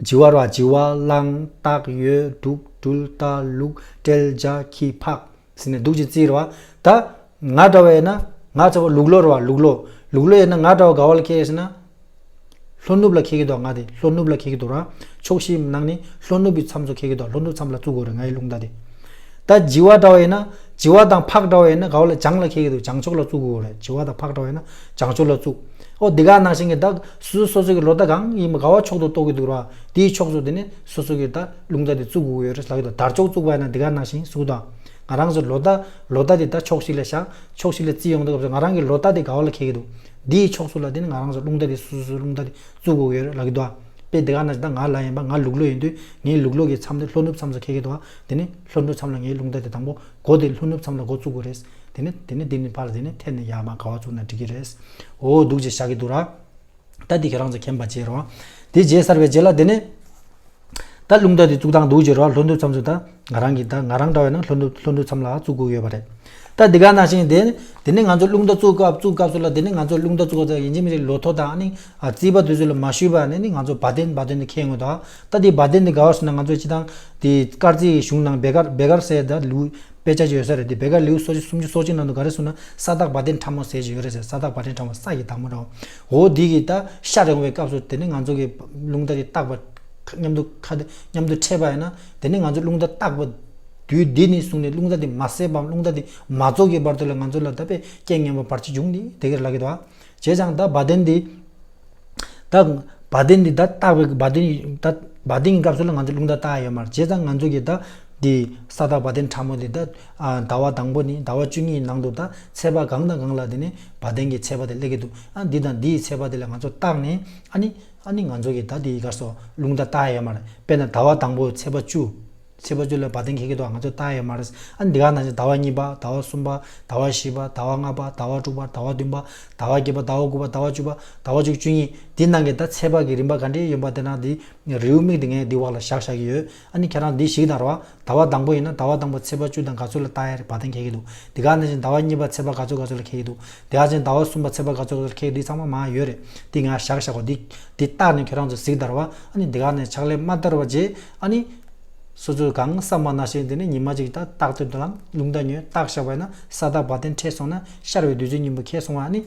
བྱི་བ་རེད་བ། བྱི་བ་གླང་སྟག་ཡོས་འབྲུག་སྦྲུལ་རྟ་ལུག་སྤྲེལ་བྱ་ཁྱི་ཕག་ཟེར་ནས་འདུག་ཅེས་རྩིས་རེད་བ། ད་ང་འདྲ་བ་ཡིན་ན་ང་ཚོ་བ་ལུག་ལོ་རེད་བ། ལུག་ལོ། ལུག་ལོ་ཡིན་ན་ང་འདྲ་བ་ག་བ་ལ་ཁེལ་ཟེར་ན། ལྷོ་ནུབ་ལ་ཁེལ་གྱི་འདུག་ང་དེ་ལྷོ་ནུབ་ལ་ཁེལ་གྱི་འདུག་ར། ཕྱོགས་བཞིའི་ནང་ནས་ལྷོ་ནུབ་ཀྱི་མཚམས་སུ་ཁེལ་གྱི་འདུག་ལྷོ་ནུབ་མཚམས་ལ་བཙུགས་དགོས་རེད་ང་ཡི་རླུང་རྟ་དེ། ད་བྱི་བ་འདྲ་བ་ཡིན་ན་བྱི་བ་དང་ཕག་འདྲ་བ་ཡིན་ན་ག་བ་ལ་བྱང་ལ་ཁེལ་གྱི་འདུག་བྱང་ཕྱོགས་ལ་བཙུགས་དགོས་རེད། བྱི་བ་དང་ཕག་འདྲ་བ་ཡིན་ན་བྱང་ཕྱོགས་ལ་བཙུགས། ཨོ་འདི་ག་ནང་བཞིན་གྱི་ད་སོ་སོ་སོ་སོ་གི་ལོ་ཟླ་གང་ཡིན་པ་ག་བ་ཕྱོགས་སུ་གཏོགས་ཀྱི་འདུག་ར། དེའི་ཕྱོགས་སུ་དེ་ནི་སོ་སོ་གི་ད་རླུང་རྟ་དེ་བཙུགས་དགོས་ཀྱི་ཡོད་རེད་ལབ་ཀྱི་འདུག་དར་ལྕོག་བཙུགས་པ་ཡིན་ན་འདི་ག་ནང་བཞིན་གསུངས་འདུག་ང་རང་ཚོ་ལོ་ཟླ་ལོ་ཟླ་དེ་ད་ཕྱོགས་ཤིག་ལ་བཞག་ཕྱོགས་ཤིག་ལ་བརྩི་ཡོང་དུས་སྐབས་སུ་ང་རང་གི་ལོ་ཟླ་དེ་ག་བ་ལ་འཁེལ་གྱི་འདུག་དེའི་ཕྱོགས་སུ་ལ་དེ་ནི་ང་རང་ཚོ་རླུང་རྟ་དེ་སོ་སོ་སོ་རླུང་རྟ་དེ་བཙུགས་དགོས་ཀྱི་ཡོད་རེད་ལབ་ཀྱི་འདུག་དཔེ་འདི་ག་ནང་བཞིན་ད་ང་ལ་ཡིན་པ་ང་ལུག་ལོ་ཡིན་དུས་ངའི་ལུག་ལོ་གི་མཚམས་དེ་ལྷོ་ནུབ་མཚམས་སུ་འཁེལ་གྱི་འདུག་དེ་ནི་ལྷོ་ནུབ་མཚམས་ལ་ངའི་རླུང་རྟ་དེ་དང་པོ་སྒོ་དེ་ལྷོ་ནུབ་མཚམས་ལ་སྒོ་བཙུགས་དགོས་རེད། དེ་ནི་དེ་ནི་འདི་ནི་ཕར་དེ་ནི་འཐེན་ནས་ཡར་མར་ག་བ་བཙུགས་ན་འགྲིག་གི་རེད། འོ་འདུག་ཅེས་བཞག་གི་འདུག་ར། ད་འདི་ཁྱེད་རང་ཚོ་མཁྱེན་པ་བྱེད་རོགས། དེ་བརྗེད་ཚར་བའི་རྗེས་ལ་དེ་ནི། ད་རླུང་རྟ་དེ་བཙུགས་སྟངས་འདུག་ཅེས་རོགས་ལྷོ་ནུབ་མཚམས་སུ་ད་ང་རང་གི་ད་ང་རང་འདྲ་བས་ན་ལྷོ་ནུབ་ལྷོ་ནུབ་མཚམས་ལ་བཙུགས་དགོས་ཡོད་པ་རེད། ད་འདི་ག་ནང་བཞིན་དེ་དེ་ནི་ང་ཚོ་རླུང་རྟ་བཙུགས་སྐབས་བཙུགས་སྐབས་སུ་ལ་དེ་ནི་ང་ཚོ་རླུང་རྟ་བཙུགས་སྐབས་ཡིན་གཅིག་མིན་གཅིག་ལོ་ཐོ་དང་ཨ་ནི་རྩིས་པ་དུས་ཚོད་ལ་མ་ཞུས་པ་ནི་ནི་ང་ཚོ་བ་དན་བ་དན་དེ་འཁེལ་ཡོང་གི་འདུག་ད་དེ་བ་དན་དེ་ག་བ་སོང་ན་ང་ཚོ་སྤྱི་བཏང་དེ་སྐར་རྩིས་གཞུང་ནང་བེ་གར་བེ་གར་ཟེར་ད་ལུ། དཔེ་ཆ་ཅིག་ཡོད་ས་རེད། དེ་བེ་ག་ལེའུ་སོ་བཞི་སུམ་ཅུ་སོ་གཅིག་ནང་དུ་ག་རེ་གསུངས་ན་ས་བདག་བ་དན་ཕྲ་མོ་ཟེར་ཅིག་ཡོད་རེད་ཟེར། ས་བདག་བ་དན་ཕྲ་མོ་ས་ཡི་བདག་མོ་འདྲ་བོ། འོ་འདི་གི་ད་ཤར་ཡོང་བའི་སྐབས་སུ་དེ་ནི་ང་ཚོ་གི་རླུང་རྟ་དེ་བཏགས་པ་མཉམ་དུ་ཁ་དེ་མཉམ་དུ་འཕྲད་པ་ཡིན་ན་དེ་ནི་ང་ཚོ་རླུང་རྟ་བཏགས་པ་དུས་འདི་ནས་བཟུང་ནས་རླུང་རྟ་དེ་མ་ཟད་པའམ་རླུང་རྟ་དེ་མ་རྫོགས་ཀྱི་བར་དུ་ལ་ང་ཚོ་ལ་ད་དཔེ་རྐྱེན་ངན་པ་བར་ཆད་འབྱུང་ནི་དེ་ག་རེ་ལབ་ཀྱི་འདུག་བྱས་ཙང་ད་བ་དན་འདི། ད་བ་དན་འདི་ད་བཏགས་པའི་བ་དན་ད་བ་དན་གྱི་སྐབས་སུ་ལ་ང་ཚོ་རླུང་རྟ་བཏགས་ཡོད་མ་རེད། བྱས་ཙང་ང་ཚོ་གི་ད་འདི་ས་བདག་བ་དན་ཕྲ་མོ་འདི་ད་ཟླ་བ་དང་པོ་ནས་ཟླ་བ་བཅུ་གཉིས་ནང་དུ་ད་ཚེས་པ་གང་དང་གང་ལ་དེ་ནས་བ་དན་གྱི་ཚེས་པ་དེ་སླེབས་ཀྱི་འདུག་ཨ་འདི་དང་འདིའི་ཚེས་པ་དེ་ལ་ང་ཚོ་བཏགས་ནས་ཨ་ནི་ཨ་ནི་ང་ཚོ་གི་ད་འདི་ག་སོ་རླུང་རྟ་བཏགས་ཡོད་མ་རེད། དཔེར་ན་ཟླ་བ་དང་པོ་ཚེས་པ་བཅུ། ཚེས་པ་བཅུ་ལ་བ་དན་འཁེལ་གྱི་འདུག་ང་ཚོ་བཏགས་ཡོད་མ་རེད། ཨ་འདི་ག་ནང་བཞིན་ཟླ་བ་གཉིས་པ་ཟླ་བ་གསུམ་པ་ཟླ་བ་བཞི་པ་ཟླ་བ་ལྔ་པ་ཟླ་བ་དྲུག་པ་ཟླ་བ་བདུན་པ་ཟླ་བ་བརྒྱད་པ་ཟླ་བ་དགུ་པ་ཟླ་བ་བཅུ་པ་ཟླ་བ་བཅུ་བཅུ་གཉིས་འདི་ནང་གི་ད་ཚེས་པ་གི་རིམ་པ་ག་འདྲས་ཡོད་པ་དེ་ནང་འདི་རེའུ་མིག་འདི་ངས་འདི་འོག་ལ་བཞག་བཞག་གི་ཡོད། ཨ་ནི་ཁྱེད་རང་འདི་ཞིག་དང་རོ། ཟླ་བ་དང་པོ་ཡིན་ན་ཟླ་བ་དང་པོ་ཚེས་པ་བཅུ་དང་ག་ཚོད་ལ་བཏགས་ཡ་རེད་བ་དན་འཁེལ་གྱི་འདུག་དེ་ག་ནང་བཞིན་ཟླ་བ་གཉིས་པ་ཚེས་པ་ག་ཚོད་ག་ཚོད་ལ་འཁེལ་གྱི་འདུག་དེ་ག་ནང་བཞིན་ཟླ་བ་གསུམ་པ་ཚེས་པ་ག་ཚོད་ག་ཚོད་ལ་འཁེལ་གྱི་འདུག་ཚང་མ་མ་ཡོད་རེད། འདི་ང་བཞག་བཞག་གོ་འདི་འདི་བཏགས་ནས་ཁྱེད་རང་ཚོ་གཟིགས་དང་རོ། ཨ་ནི་འདི་ག་ནས་ཕྱག་ལས་མ་བསྟར་བ་རྗེས་ཨ་ནི། སོ་སོས་གང་བསམ་པ་ནང་བཞིན་དེ་ནི་ཉི་མ་གཅིག་ད་རྟག་ཏུ་དང་རླུང་རྟ་ཉོས་བཏགས་བཞག་པ་ཡིན་ན་ས་བདག་བ་དན་འཕྲད་སོང་ན་ཤར་བའི་དུས་ཚོད་སྙིང་པོ་འཁེལ་སོང་བ་ཨ་ནི།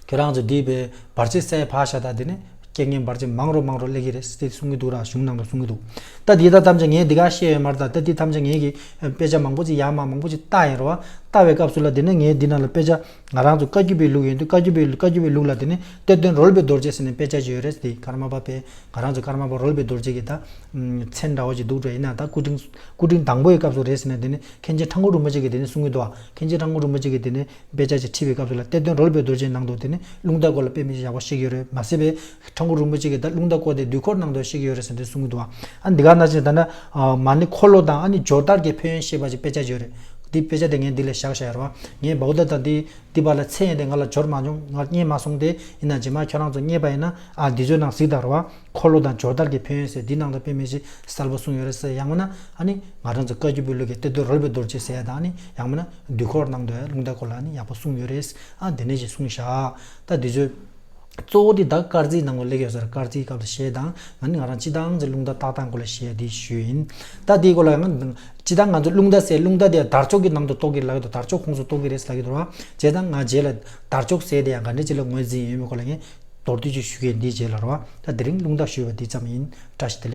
ཁྱེད་རང་ཚོ་འདི་བའི་བར་ཆད་སེལ་བ་ཤ་སྟག་དེ་ནི་རྐྱེན་ངན་བར་ཆད་མང་རུ་མང་རུ་སླེབས་ཀྱི་རེད་ཟེར་གསུང་གི་འདུག་ར། གཞུང་ནང་དུ་གསུང་གི་འདུག་ད་འདི་ད་ཐམས་ཅད་ངས་འདི་ག་བཤད་ཡོད་མ་རེད། ད་ད་འདི་ཐམས་ཅད་ངས་ཀྱི་དཔེ་ཆ་མང་པོ་ཅིག་ཡར་མར་མང་པོ་ཅིག་བལྟ་ཡོད་རེད་བ། བལྟ་བའི་སྐབས་སུ་ལ་དེ་ནི་ངས་འདི་ནང་ལ་དཔེ་ཆ་ང་རང་ཚོ་བཀའ་བརྒྱུད་པའི་ལུགས་ཡིན་དུས་བཀའ་བརྒྱུད་པའི་བཀའ་བརྒྱུད་པའི་ལུགས་ལ་དེ་ནི་གཏེར་སྟོན་རོལ་པའི་རྡོ་རྗེ་ཟེར་ནས་དཔེ་ཆ་ཅིག་ཡོད་རེད། དེ་ཀརྨ་པ་དཔེ་ང་རང་ཚོ་ཀརྨ་པ་རོལ་པའི་རྡོ་རྗེ་གི་ད་མཚན་འདྲ་བོ་ཅིག་འདུག་འདྲ། ཡིན་ན་ད་སྐུ་ཕྲེང་སྐུ་ཕྲེང་དང་པོའི་སྐབས་སུ་རེད་ཟེར་ན་དེ་ནི་མཁན་ཆེན་ཁྲ་འགུ་རིན་པོ་ཆེ་གིས་དེ་ནི་གསུང་གི་འདུག་བ། མཁན་ཆེན་ཁྲ་འགུ་རིན་པོ་ཆེ་གིས་དེ་ནི་དཔེ་ཆ་ཅིག་ཁྲིད་པའི་སྐབས་སུ་ལ་གཏེར་སྟོན་རོལ་པའི་རྡོ་རྗེའི་ནང་དུ་དེ་ནི་རླུང་རྟ་སྐོར་ལ་དཔེ་མི་ཅིག་ཡག་པོ་བཤད་ཀྱི་ཡོད་རེད། མ་ཟད་པའི་ཁྲ་འགུ་རིན་པོ་ཆེ་གིས་ད་རླུང་རྟ་སྐོར་དེ་དུས་འཁོར་ནང་དུ་བཤད་ཀྱི་ཡོད་རེད་ཟེར་ནས་གསུང་གི་འདུག་བ། ཨ་འདི་ག་ནང་བཞིན་ད་ནི་མ་ཎི་འཁོར་ལོ་དང་ཨ་ནི་སྦྱོར་བརྡར་གྱི་ཕན་ཡོན་བཤད་པ་ཅིག་དཔེ་ཆ་ཅིག་ཡོད་རེད། འདི་དཔེ་ཆ་དེ་ངས་འདི་ལ་བཞག་བཞག་ཡོད་རེད་བ། ངས་བའུ་ད་དང་འདི་འདི་བར་ལ་མཚན་ཡང་དེ་ང་ལ་འབྱོར་མ་བྱུང་། ང་རྙེད་མ་སོང་། དེ་ཡིན་ན་རྗེས་མ་ཁྱོད་རང་ཚོ་རྙེད་པ་ཡིན་ན་ཨ་འདི་ཚོའི་ནང་གཟིགས་དང་རེད་བ། འཁོར་ལོ་དང་སྦྱོར་བརྡར་གྱི་ཕན་ཡོན་ཟེར་འདི་ནང་དུ་དཔེ་མི་ཤེས་གསལ་པོ་གསུངས་ཡོད་རེད་ཟེར། ཡང་མིན་ན་ཨ་ནི་ང་རང་ཚོ་བཀའ་བརྒྱུད་པའི་ལུགས་ཀྱི་གཏེར་སྟོན་རོལ་པའི་རྡོ་རྗེ་ཟེར་ཡ་དང་ཨ་ནི་ཡང་མིན་ན་དུས་འཁོར་ནང་དུ་ཡང་རླུང་རྟ་སྐོར་ལ་ཨ་ནི་ཡག་པོ་གསུངས་ཡོད་རེད། ཨ་འདི་ནས་ཅིག་གསུངས་བཞག་ད་འདི་ཚོའི་གཙོ་བོ་དེ་ད་སྐར་རྩིས་ནང་དུ་སླེབས་ཡོད་ཟེར། སྐར་རྩིས་སྐབས་ལ་བཤད་དང་ང་ནི་ང་རང་སྤྱི་བཏང་ཚེ་རླུང་རྟ་བཏགས་སྟངས་སྐོར་ལ་བཤད་ཡ་འདི་ཞུས་ཡིན། ད་འདིའི་སྐོར་ལ་ཡང་སྤྱི་བཏང་ང་ཚོ་རླུང་རྟ་ཟེར་རླུང་རྟ་དེ་དར་ལྕོག་གི་ནང་དུ་གཏོགས་ཀྱི་ལབ་ཀྱི་འདུག་དར་ལྕོག་ཁོངས་སུ་གཏོགས་ཀྱི་རེད་ལབ་ཀྱི་འདུག་ར། བྱས་ཙང་ང་རྗེས་ལ་དར་ལྕོག་ཟེར་དེ་ཡང་ག་འདྲ་ཅིག་ལ་ངོས་འཛིན་ཡོད་མེད་སྐོར་ལ་ངས་མདོར་བསྡུས་ཅིག་ཞུ་གི་ཡིན། འདིའི་རྗེས་ལ་ར་བ། ད་དེ་རིང་རླུང་རྟ་ཞུས་པ་འདི་ཙམ་ཡིན། བཀྲ་ཤིས་བདེ་ལེགས།